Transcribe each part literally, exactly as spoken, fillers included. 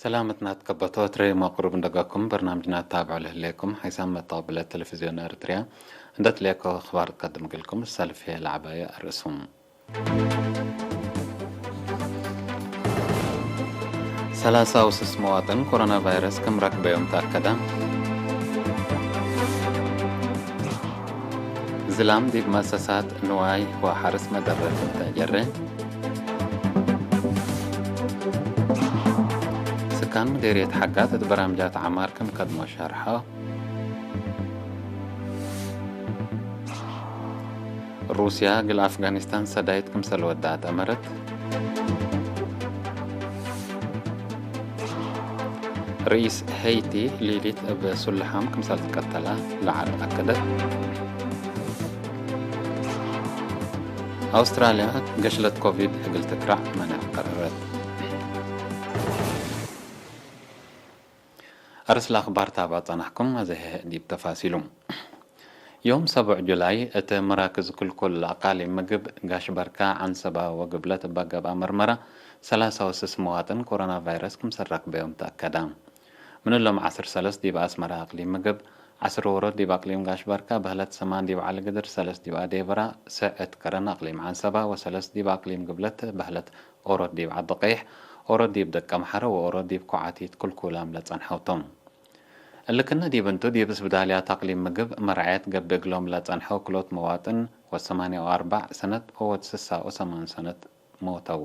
ሰላመትና ትከበቶ እትሬ መቅሩብ እንደገኩም በርናምጅና ታብዑ ለህሌኩም ሐይሳም መተቅብለት ቴሌቪዝዮን ኤርትርያ እንደ ትሌኮ አኽባር ትቀድም እግልኩም ሰልፍ ለዐባየ አርእሱም። ሰላሳ ወስስ መዋጥን ኮሮና ቫይረስ ክም ረክበዮም ተአከደ። ዝላም ዲብ መእሰሳት ንዋይ ወሐርስ መደረት ተአጀረ። ስካን ምዴርየት ሐጋት እት በራምጃት ዐማር ክም ከድሞ ሸርሐ። ሩስያ እግል አፍጋኒስታን ሰዳይት ክምሰል ወዳአት አመረት። ርኢስ ሄይቲ ሊሊት እብ ሱልሓም ክምሰል ትቀተለ ለዐድ አከደት። አውስትራልያ ገሽለት ኮቪድ እግል ትክራዕ መነዕ ቀረረት። አርስ ለአኽባር ታብዖ ጸናሕኩም፣ አዜ ህዬ ዲብ ተፋሲሉ። ዮም ሰቡዕ ጁላይ፣ እት መራክዝ ክልኩል አቃሊም ምግብ ጋሽ በርካ፣ ዐንሰባ ወግብለት እበ ገብአ መርመራ፣ ሰላሳ ወስስ መዋጥን ኮሮና ቫይረስ ክምሰል ረክበዮም ተአከደ። ምን እሎም ዐስር ሰለስ ዲብ አስመራ አቅሊም ምግብ፣ ዐስር ዎሮት ዲብ አቅሊም ጋሽ በርካ፣ በህለት ሰማን ዲብ ዐሊ ግድር፣ ሰለስ ዲብ አዴበራ፣ ሰዕ እት ከረን አቅሊም ዐንሰባ ወሰለስ ዲብ አቅሊም ግብለት በህለት ኦሮት ዲብ ዐዲ ቀይሕ፣ ኦሮት ዲብ ደቀምሐረ ወኦሮት ዲብ ኮዓቲት ክልኩላም ለጸንሐው ቶም። እሊ ክነ ዲብ እንቱ፣ ዲብ እስብዳልያት አቅሊም ምግብ መርዐየት ገብእ እግሎም ለጸንሐው ክሎት መዋጥን ወሰማንያ ወአርበዕ ሰነት ወወድ ስሳ ወሰማን ሰነት ሞተው።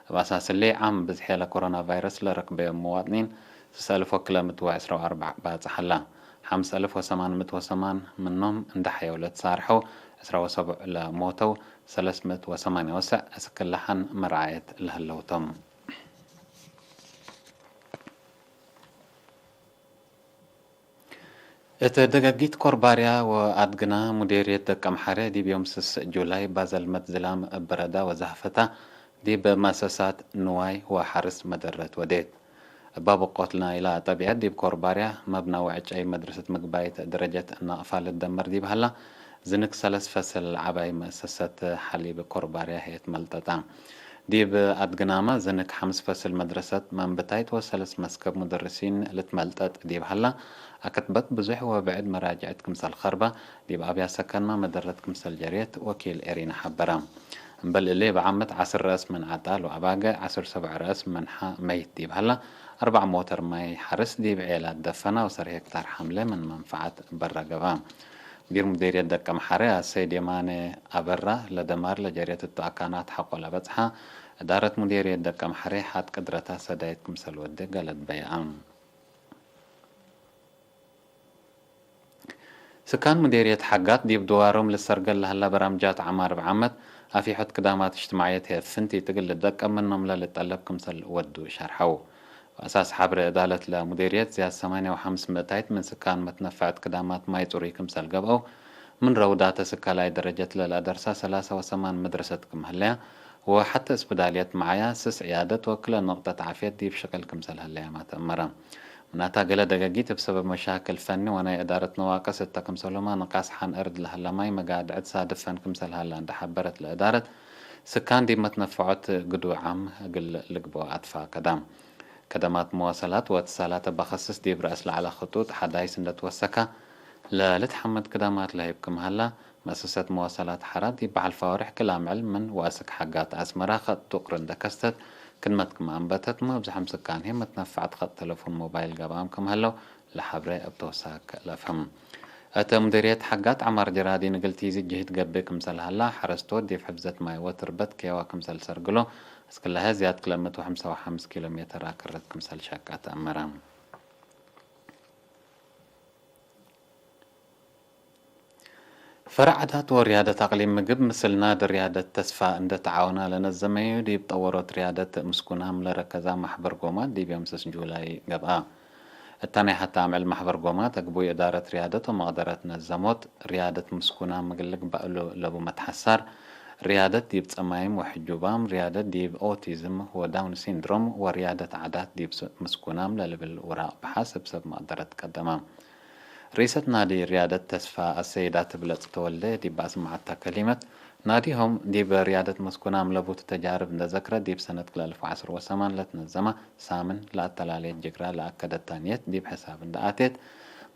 እብ አሳስ እሊ፣ ዓም ብዝሔ ለኮሮና ቫይረስ ለረክበዮም መዋጥኒን ስስ አልፍ ወክለ ምእት ወዕስራ ወአርበዕ ባጽሕ ሀላ። ሐምስ አልፍ ወሰማን ምእት ወሰማን ምኖም እንዴ ሐየው ለትሳርሐው፣ ዕስራ ወሰቡዕ ለሞተው፣ ሰለስ ምእት ወሰማንያ ወሰዕ እስክ ለሐን መርዓየት ለህለው ቶም። እት ደገጊት ኮርባርያ ወአድግና ሙዴርየት ደቀምሐረ ዲብ ዮም ስስ ጁላይ ባዘልመት ዝላም እብ በረዳ ወዛህፈታ ዲብ መአሰሳት ንዋይ ወሐርስ መደረት ወዴት። እብ አብቆት ናይላ ጠብዐት ዲብ ኮርባርያ መብና ወዕጨይ መድረሰት ምግባይት ደረጀት ናቅፋ ልትደመር ዲብ ሀላ፣ ዝንክ ሰለስ ፈስል ዐባይ መአሰሰት ሐሊብ ኮርባርያ ህዬ ትመልጠጣ። ዲብ አድግናመ ዝንክ ሐምስ ፈስል መድረሰት መንብታይት ወሰለስ መስከብ ሙደርሲን ልትመልጠጥ ዲብ ሀላ፣ አክትበት ብዙሕ ወብዕድ መራጅዕት ክምሰል ከርበ፣ ዲብ አብያት ሰከንመ መደረት ክምሰል ጀርየት ወኪል ኤሪና ሐበረ። እምበል እሊ፣ እብ ዓመት ዐስር ረአስ ምን አጣል ወአባገዕ፣ ዐስር ሰብዕ ረአስ ምን ሐ መይት ዲብ ሀላ፣ አርበዕ ሞተር ማይ ሐርስ ዲብ ዔላት ደፈና ወሰር ሄክታር ሐምለ ምን መንፈዐት በረ ገብአ። ሙዲር ሙዴርየት ደቀምሐሬ አሰይድ የማነ አበራ፣ ለደማር ለጀርየት እቱ አካናት ሐቆ ለበጽሐ፣ እዳረት ሙዴርየት ደቀምሐሬ ሐት ቅድረታ ሰዳይት ክምሰል ወዴ ገለት በይአ። ስካን ሙዴርየት ሐጋት ዲብ ድዋሮም ልሰርገል ለሀላ በራምጃት ዐማር እብ ዓመት አፊሖት ክዳማት እጅትማዕየት ህዬ ፍንቲት እግል ልትደቀም ምኖም ለልጠለብ ክምሰል ወዱ ሸርሐው። ወአሳስ ሐብሬ እዳለት ለሙዴርየት ዝያድ ሰማንያ ወሐምስ ምእታይት ምን ስካን መትነፈዐት ክዳማት ማይ ጽሩይ ክምሰል ገብአው፣ ምን ረውዳተ ስካላይ ደረጀት ለለአደርሳ ሰላሳ ወሰማን መድረሰት ክም ህለያ፣ ወሐተ እስብዳልየት መዓያ ስስ ዕያደት ወክለ ንቅጠት ዓፍየት ዲብ ሽቅል ክምሰል ህለያመ ተአመረ። ምናታ፣ ገሌ ደገጊት እብ ሰበብ መሻክል ፈኒ ወናይ እዳረት ነዋቅስ እተ ክምሰልሁመ፣ ንቃስ ሐን እርድ ለሀለ ማይ መጋድዕት ሳድፈን ክምሰል ሀለ እንዴ ሐበረት ለእዳረት፣ ስካን ዲብ መትነፈዖት ግዱ ዓም እግል ልግብኦ አትፋቀደ። ከደማት መዋሰላት ወእትሳላት እበ ከስስ ዲብ ረአስ ለዐለ ክጡጥ ሐዳይስ እንዴ ትወሰከ፣ ለልትሐመድ ክዳማት ለህይብ ክም ሀላ፣ መአሰሰት መዋሰላት ሐራ ዲብ በሐልፍ አዋርሕ ክል አምዕል ምን ወአስክ ሐጋት አስመራ ከጥ ዱቅሪ እንዴ ከስተት፣ ክድመት ክም አንበተት፣ መብዝሐም ስካን ህዬ መትነፈዐት ከጥ ተለፎን ሞባይል ገብአም ክም ሀለው ለሐብሬ እብ ተውሳክ ለአፍህም። እተ ሙዲርየት ሐጋት ዐማር ጀራዲን እግል ቲዚ ጅህድ ገብእ ክምሰል ሀላ፣ ሐረስቶት ዲብ ሕፍዘት ማይ ወትርበት ኬዋ ክምሰል ሰርግሎ፣ እስክለ ህዬ ዝያድ ክለ ምእት ወሐምሳ ወሐምስ ኪሎ ሜተር አክርት ክምሰል ሸቀ ተአመረ። ፈርዕ ዓዳት ወርያደት አቅሊም ምግብ ምስል ናዲ ርያደት ተስፋ እንዴ ተዓወና ለነዘመዩ ዲብ ጠወሮት ርያደት ምስኩናም ለረከዛ ማሕበር ጎማት ዲብ ዮም ስስ ጁላይ ገብአ። እተ ናይ ሐተ አምዕል ማሕበር ጎማት አግቡይ እዳረት ርያደት ወመቅደረት ነዘሞት፣ ርያደት ምስኩናም እግል ልግባእ እሉ ለቡ መትሐሳር፣ ርያደት ዲብ ጸማይም ወሕጁባም፣ ርያደት ዲብ ኦቲዝም ወዳውን ሲንድሮም ወርያደት ዓዳት ዲብ ስ-፣ ምስኩናም ለልብል ውራቅ ብሐስ እብ ሰብ መቅደረት ቀደመ። ርኢሰት ናዲ ርያደት ተስፋ አሰይድ አትብለጽ ተወልደ ዲብ አስመዐታ ከሊመት፣ ናዲሆም ዲብ ርያደት መስኩናም ለቡቱ ተጃርብ እንደ ዘክረ፣ ዲብ ሰነት ክልኤ አልፍ ወዐስር ወሰማን ለትነዘመ ሳምን ለአተላሌት ጅግራ ለአከደት ታንየት ዲብ ሕሳብ እንደ አቴት፣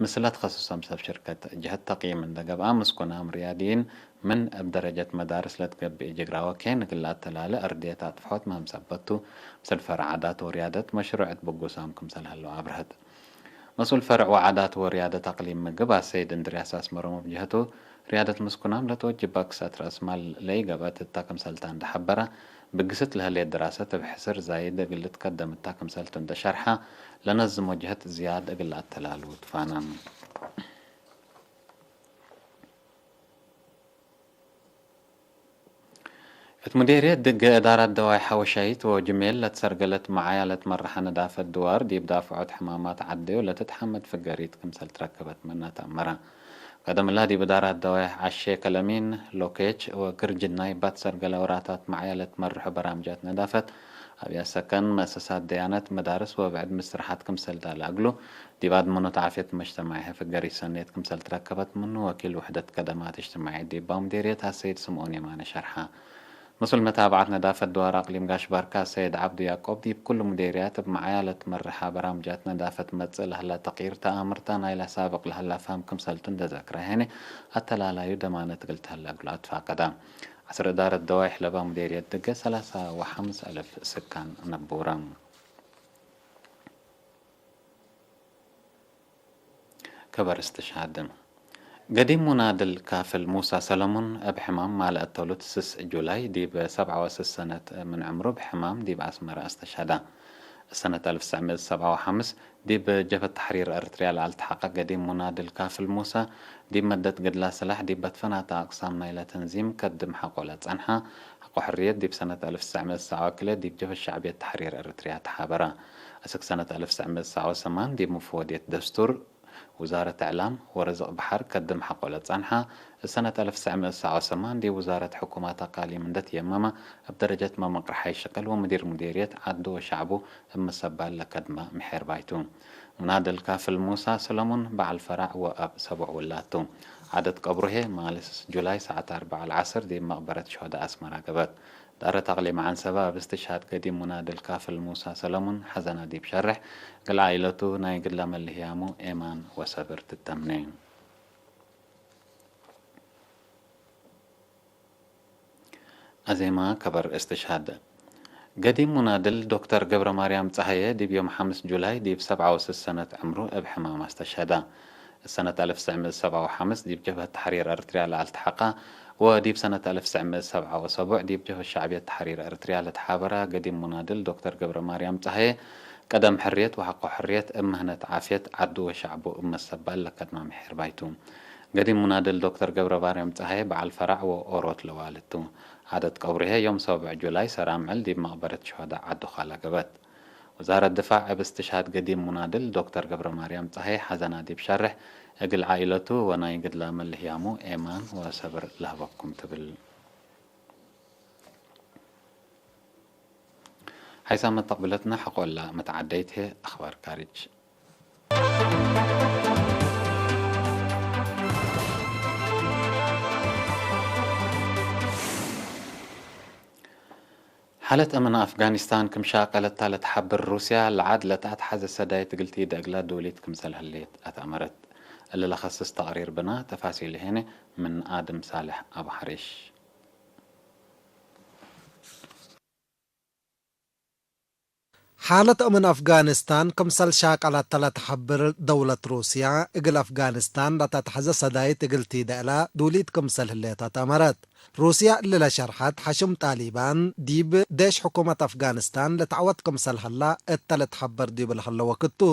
ምስለ ተኸሱሶም ሰብ ሽርከት ጀህት ተቅይም እንደ ገብአ፣ ምስኩናም ርያድይን ምን እብ ደረጀት መዳርስ ለትገብእ ጅግራ ወኬን እግል ለአተላሌ አርድየት አጥፍሖት ምህም ሰበት ቱ፣ ምስል ፈርዕ ዓዳት ወርያደት መሽሩዕ እት ብጉሳም ክምሰል ሀለው አብርሀት። መስኡል ፈርዕ ወዓዳት ወርያደት አቅሊም ምግብ አሰይድ እንድርያስ አስመሮም እብ ጀህቱ፣ ርያደት ምስኩናም ለትወጅብ አክሰት ረአስ ማል ለኢገብአት እተ ክምሰልታ እንደ ሐበረ፣ ብግስት ለህሌት ድራሰት እብ ሕስር ዛይድ እግል ልትከደም እተ ክምሰልቱ እንደ ሸርሐ፣ ለነዝሞ ጀህት ዝያድ እግል ለአተላሉ ትፋነ። እት ሙዴርየት ድገ እዳራት ደዋይ ሐወሻይት ወጅሜል ለትሰርገለት መዓያ ለትመረሐ ነዳፈት ድዋር ዲብ ዳፍዖት ሕማማት ዐዴ ወለትትሐመድ ፍገሪት ክምሰል ትረከበት መና ተአመረ። ቀደም እላ ዲብ እዳራት ደዋይ ዐሼ ከለሚን፣ ሎኬች ወግርጅናይ ባትሰርገለ ወራታት መዓያ ለትመርሑ በራምጃት ነዳፈት፣ አብያት ሰከን፣ መእሰሳት ደያነት፣ መዳርስ ወብዕድ ምስትርሓት ክምሰል ዳለ እግሉ፣ ዲብ አድመኖት ዓፍየት መጅተማዒ ፍገሪት ሰኔት ክምሰል ትረከበት ምኑ ወኪል ውሕደት ከደማት እጅትማዒት ዲባ ሙዴርየት አሰይድ ስምኦን የማነ ሸርሐ። መስኡል መታብዐት ነዳፈት ድዋር አቅሊም ጋሽ ባርካ አሰይድ ዐብዱ ያዕቆብ ዲብ ኩሉ ሙዴርያት እብ መዓያ ለትመርሐ በራምጃት ነዳፈት መጽእ ለህላ ተቅይር ተአምርታ ናይላ ሳብቅ ለህላ ፋም ክምሰልቱ እንደ ዘክረ፣ ሄኔ አተላላዩ ደማነት እግል ተህለ እግሉ አትፋቀደ። ዐስር እዳረት ደዋይ ሐለባ ሙዴርየት ድገ ሰላሳ ወሐምስ አልፍ ስካን ነቡረ። ከበር እስትሽሃድ። ገዲም ሙናድል ካፍል ሙሳ ሰለሙን እብ ሕማም ማል አተሉት ስስ ጁላይ ዲብ ሰብዓ ወስስ ሰነት ምን ዕምሩ እብ ሕማም ዲብ አስመረ አስተሽሀደ። ሰነት አልፍ ትሰዕ ምእት ሰብዓ ወሐምስ ዲብ ጀብሀት ተሕሪር ኤረትርያ ለአልትሐቀ ገዲም ሙናድል ካፍል ሙሳ ዲብ መደት ገድላ ስላሕ ዲብ በትፈናተ አቅሳም ናይለ ተንዚም ከድም ሐቆ ለጸንሐ፣ ሐቆ ሕርየት ዲብ ሰነት አልፍ ትሰዕ ምእት ሰብዓ ወክልኤ ዲብ ጀብሀት ሸዕብየት ተሕሪር ኤረትርያ ተሓበረ። አስክ ሰነት አልፍ ትሰዕ ምእት ሰብዓ ወሰማን ዲብ ሙፈወድየት ደስቱር ውዛረት እዕላም ወርዝቅ በሐር ከድም ሐቆ ለጸንሐ፣ እብ ሰነት አልፍ ትሰዕ ምእት ሰብዓ ወሰማን ዲብ ውዛረት ሕኩማት አቃሊም እንደ ትየመመ፣ እብ ደረጀት መመቅር ሐይ ሽቅል ወሙዲር ሙዴርየት ዐዱ ወሸዕቡ እብ መሰባል ለከድመ ምሔርባይ ቱ። ሙናድል ካፍል ሙሳ ሰለሙን በዐል ፈራዕ ወአብ ሰቡዕ ውላድ ቱ። ዐደት ቀብሩ ህዬ ማልስ ጁላይ ሰዓት አርበዕ ለዐስር ዲብ መቅበረት ሹሀዳእ አስመራ ገብአት። ዳረት አቅሊም ዐንሰበ እብ እስትሽሃድ ገዲም ሙናድል ካፍል ሙሳ ሰለሙን ሐዘና ዲብ ሸርሕ፣ እግል ዓኢለቱ ናይ ግለ መልህያሙ ኤማን ወሰብር ትተምኔ። አዜመ ከበር እስትሽሃድ። ገዲም ሙናድል ዶክተር ገብረማርያም ጸሃየ ዲብ ዮም ሐምስ ጁላይ ዲብ ሰብዓ ወስስ ሰነት ዕምሩ እብ ሕማም አስተሽሀደ። ሰነት አልፍ ትሰዕ ምእት ሰብዓ ወሐምስ ዲብ ጀብሀት ተሕሪር ኤረትርያ ለአልትሐቀ ወዲብ ሰነት አልፍ ትሰዕ ምእት ሰብዓ ወሰቡዕ ዲብ ጀብሀት ሸዕብየት ተሕሪር ኤረትርያ ለተሓበረ ገዲም ሙናድል ዶክተር ገብረማርያም ጸሃየ፣ ቀደም ሕርየት ወሐቆ ሕርየት እብ ምህነት ዓፍየት ዐዱ ወሸዕቡ እብ መሰባል ለከድመ ምሔርባይ ቱ። ገዲም ሙናድል ዶክተር ገብረማርያም ጸሃየ በዐል ፈራዕ ወኦሮት ለዋልድ ቱ። ዐደት ቀብሩ ህዬ ዮም ሰብዕ ጁላይ ሰራምዕል ዲብ መቅበረት ሹሀዳእ ዐዱ ካላ ገብአት። ውዛረት ድፋዕ እብ እስትሽሃድ ገዲም ሙናድል ዶክተር ገብረማርያም ጸሃየ ሐዘና ዲብ ሸርሕ፣ እግል ዓኢለቱ ወናይ ግድላ መልህያሙ ኤማን ወሰብር ለህበኩም ትብል። ሐይሳም መተቅብለትነ ሐቆላ መትዓደይት ህዬ አኽባር ካርጅ። ሓለት አምን አፍጋኒስታን ክም ሻቀለት ተ ለትሓብር ሩስያ፣ ለዓድ ለተአትሐዘ ሰዳይት እግል ቲደ እግላ ዶሊት ክምሰል ህሌት አትአመረት። እሊ ለከስስ ተቅሪር ብና፣ ተፋሲል ሄነ ምን አድም ሳልሕ አቡ ሐሪሽ። ሓለት አምን አፍጋኒስታን ክምሰል ሻቀለት ተ ለትሐብር ደውለት ሩስያ፣ እግል አፍጋኒስታን ለተአትሐዘ ሰዳይት እግል ቲደ እላ ዶሊት ክምሰል ህሌት አትአመረት። ሩስያ እሊ ለሸርሐት፣ ሐሽም ጣሊባን ዲብ ዴሽ ሕኩመት አፍጋኒስታን ልትዐወት ክምሰል ሀላ እተ ልትሐበር ዲብ ለሀለ ወክት ቱ።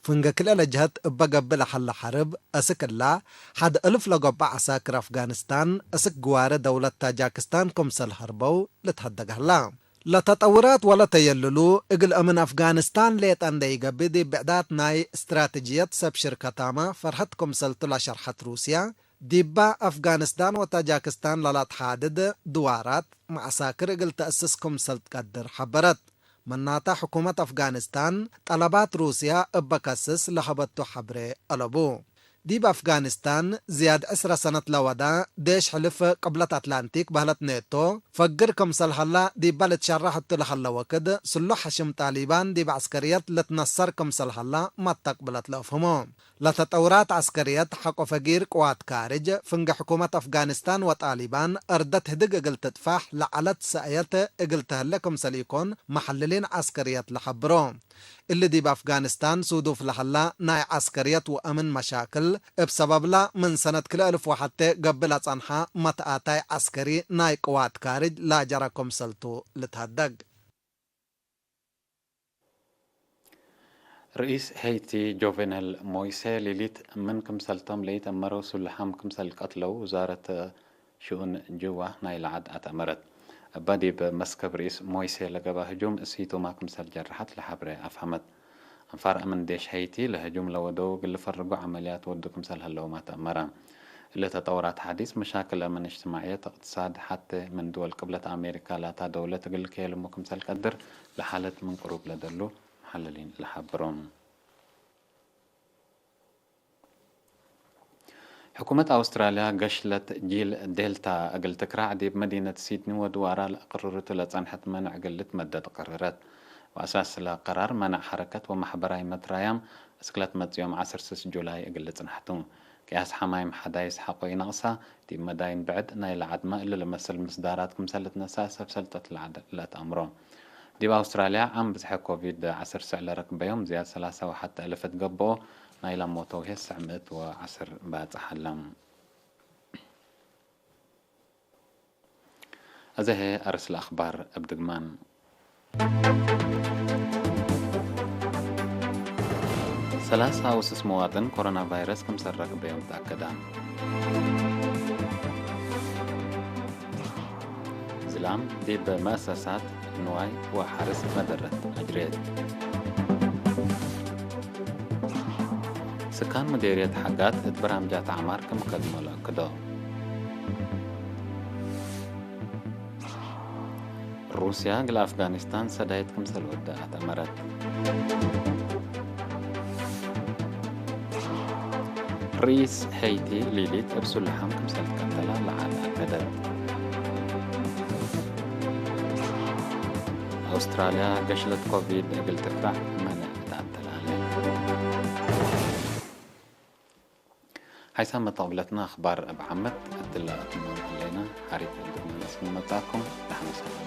ፍንጌ ክልኤ ለጀሀት እበ ገብእ ለሀለ ሐርብ፣ አስክ እላ፣ ሐድ እልፍ ለገብአ ዐሳክር አፍጋኒስታን፣ አስክ ግዋሬ ደውለት ታጃክስታን ክምሰል ሀርበው ልትሀደግ ሀላ። ለተጠውራት ወለተየልሉ፣ እግል አምን አፍጋኒስታን ሌጠ እንዴ ኢገብእ፣ ዲብ ብዕዳት ናይ እስትራተጅየት ሰብ ሽርከታመ ፈርሀት ክምሰልቱ ለሸርሐት ሩስያ፣ ዲባ አፍጋኒስታን ወታጃክስታን ለለአትሓድድ ድዋራት መዐሳክር እግል ተአስስ ክምሰል ትቀድር ሐበረት። ምናተ፣ ሕኩመት አፍጋኒስታን ጠለባት ሩስያ እበ ከስስ ለሀበቱ ሐብሬ አለቡ። ዲብ አፍጋኒስታን ዝያድ ዕስረ ሰነት ለወዳ ዴሽ ሕልፍ ቅብለት አትላንቲክ በህለት ኔቶ ፈግር ክምሰል ሀላ ዲበ ልትሸረሕ እቱ ለሀለ ወክድ፣ ስሉሕ ሐሽም ጣሊባን ዲብ ዐስከርየት ልትነሰር ክምሰል ሀላ መተቅብለት ለአፍህሞ። ለተጠውራት ዐስከርየት ሐቆ ፈጊር ቅዋት ካርጅ፣ ፍንጌ ሕኩመት አፍጋኒስታን ወጣሊባን እርደት ህድግ እግል ትጥፋሕ ለዐለት ሰእየት እግል ተህለ ክምሰል ኢኮን መሐልሊን ዐስከርየት ለሐብሮ። እሊ ዲብ አፍጋኒስታን ሱዱፍ ለሀላ ናይ ዐስከርየት ወአምን መሻክል፣ እብ ሰበብላ ምን ሰነት ክልኤ እልፍ ወሐቴ ገብእ ለጸንሐ መትአታይ ዐስከሪ ናይ ቅዋት ካርጅ ላጀረ ክምሰልቱ ልትሀደግ። ርኢስ ሄይቲ ጆቬነል ሞይሴ ሊሊት ምን ክምሰልቶም ለኢተአመረው ሱልሓም ክምሰል ቀትለው ውዛረት ሽኡን ጅዋ ናይለ ዐድ አትአመረት። እበ ዲብ መስከብ ርኢስ ሞይሴ ለገብአ ህጁም እሲቱመ ክምሰል ጀረሐት ለሐብሬ አፍሀመት። አንፋር አምን ዴሽ ሄይቲ ለህጁም ለወደው እግል ልፈርጎ ዐመልያት ወዱ ክምሰል ህለውመ ተአመረ። እሊ ተጠውራት ሐዲስ መሻክል አምን እጅትማዕየት፣ እቅትሳድ ሐቴ ምን ድወል ቅብለት አሜሪካ ላታ ደውለት እግል ልክየልሙ ክምሰል ቀድር ለሓለት ምን ቅሩብ ለደሉ መሐልሊን ለሐብሮ። ሕኩመት አውስትራልያ ገሽለት ጂል ዴልታ እግል ትክራዕ ዲብ መዲነት ሲድኒ ወድዋራ ለአቅርርቱ ለጸንሐት መንዕ እግል ልትመደድ ቀረረት። ወአሳስ ለቀራር፣ መንዕ ሐረከት ወመሕበራይ መትራያም እስክ ለትመጽኦም ዐስር ስስ ጁላይ እግል ልጽንሐቱ። ቅያስ ሐማይም ሐዳይስ ሐቆ ኢነቅሳ፣ ዲብ መዳይን ብዕድ ናይለ ዐድመ እሊ ልመስል ምስዳራት ክምሰል ልትነሰእ ሰብ ሰልጠት ለዐድ ለአትአምሮ። ዲብ አውስትራልያ ዓም ብዝሐ ኮቪድ ዐስር ስዕ ለረክበዮም ዝያድ ሰላሳ ወሐተ እልፍ እት ገብኦ፣ ናይለ ሞተው ህዬ ስዕ ምእት ወዐስር ባጽሕ ዐለ። አዜ ህዬ አርእስ ለአክባር እብ ድግማን። ሰላሳ ወስስ መዋጥን ኮሮና ቫይረስ ክምሰል ረክበዮም ተአከደ። ዝላም ዲብ መአሰሳት ንዋይ ወሐርስ መደረት አጅሬት። ስካን ምዴርየት ሐጋት እት በርናምጃት ዐማር ክም ከድሞ ለአክዶ። ሩስያ እግል አፍጋኒስታን ሰዳይት ክምሰል ወደ አትአመረት። ርኢስ ሄይቲ ሊሊት እብ ሱልሓም ክምሰል ትቀተለ ለዐድ አከደት። አውስትራልያ ገሽለት ኮቪድ እግል ትክራዕ መነ ተአተላለ። ሓይሳም መተቅብለትና አኽባር እብ ዓመት እትለ አትመም ሀሌነ፣ ሐሪት እብ ድግመ ለአስክ መጻኩም፣ ደሐን ወሰላም።